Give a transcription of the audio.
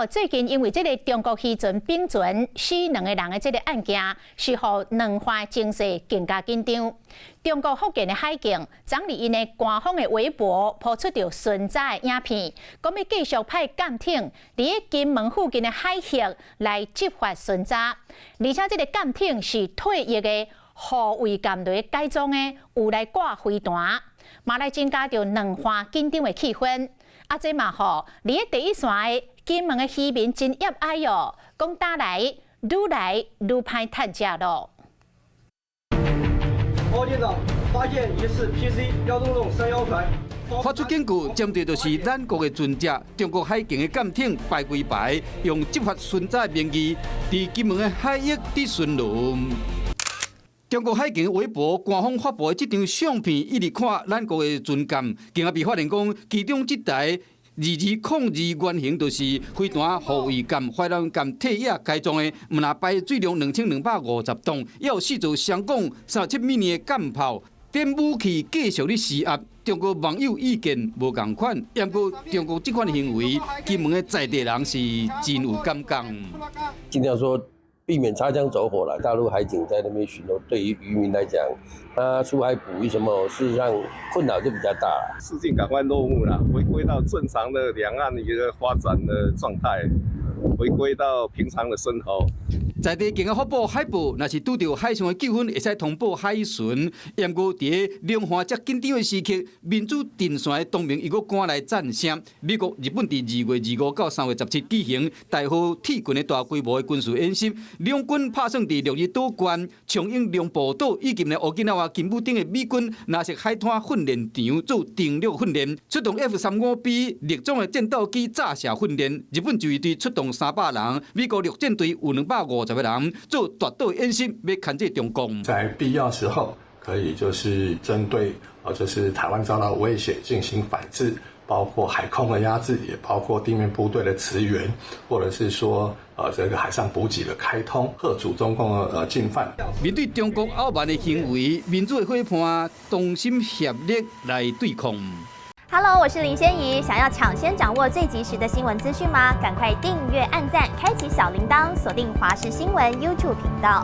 哦，最近因為這个中國漁船冰船死兩个人的這个案件，是予兩岸情勢更加緊張。中國福建的海警昨日𪜶的官方的微博拋出著巡查的影片，講欲繼續派艦艇佇咧金門附近的海域來執法巡查，而且這个艦艇是退役的護衛艦來改裝的，有來掛飛彈，嘛來增加著兩岸緊張的氣氛。啊，這嘛予佇咧第一線的金門的漁民真悲哀哦，講打來愈來愈歹趁食囉。報警長發現疑似 PC 幺洞洞三幺船，發出警告，針對就是咱國的船隻，中國海警的艦艇排規排，用執法巡查的名義，佇金門的海域佇巡邏。中國海警微博官方發布的這張相片，一直看咱國的船艦，竟然被發現講，其中這台2202原型就是飛彈護衛艦、淮南艦退役改裝的，毋但排水量2250噸，也有四座雙管37米的艦炮，電武器繼續咧施壓。中國網友意見無仝款，毋過中國這款行為，金門的在地人是真有感覺。盡量說避免擦槍走火啦。大陸海警在那邊巡邏，對於漁民來講，他出海捕魚什麼，事實上困擾就比較大。事情趕快落幕啦，回歸到正常的兩岸一個發展的狀態，回歸到平常的生活。在地警發布海報，若是拄著海上的糾紛，會使通報海巡。毋過佇兩岸遮緊張的時刻，民主陣線的同盟又閣趕來贊聲。美國、日本佇2月25到3月17舉行代號鐵拳的大規模的軍事演習，兩軍拍算佇鹿兒島縣、長瑛龍步島以及呢沖繩金武町的美軍藍色海灘訓練場做登陸訓練，出動 F-35B 逆裝的戰鬥機炸射訓練。日本自衛隊出動300人，美國陸戰隊有250個人做奪島演習，欲牽制中共。在必要時候，可以就是針對啊，就是台灣遭到威脅進行反制，包括海空的壓制，也包括地面部隊的馳援，或者是說，這個海上補給的開通，嚇阻中共的進犯。面對中國傲慢的行為，民主的伙伴同心協力來對抗。 Hello，我是林仙怡。想要搶先掌握最及時的新聞資訊嗎？趕快訂閱、按讚、開啟小鈴鐺，鎖定華視新聞 YouTube 頻道。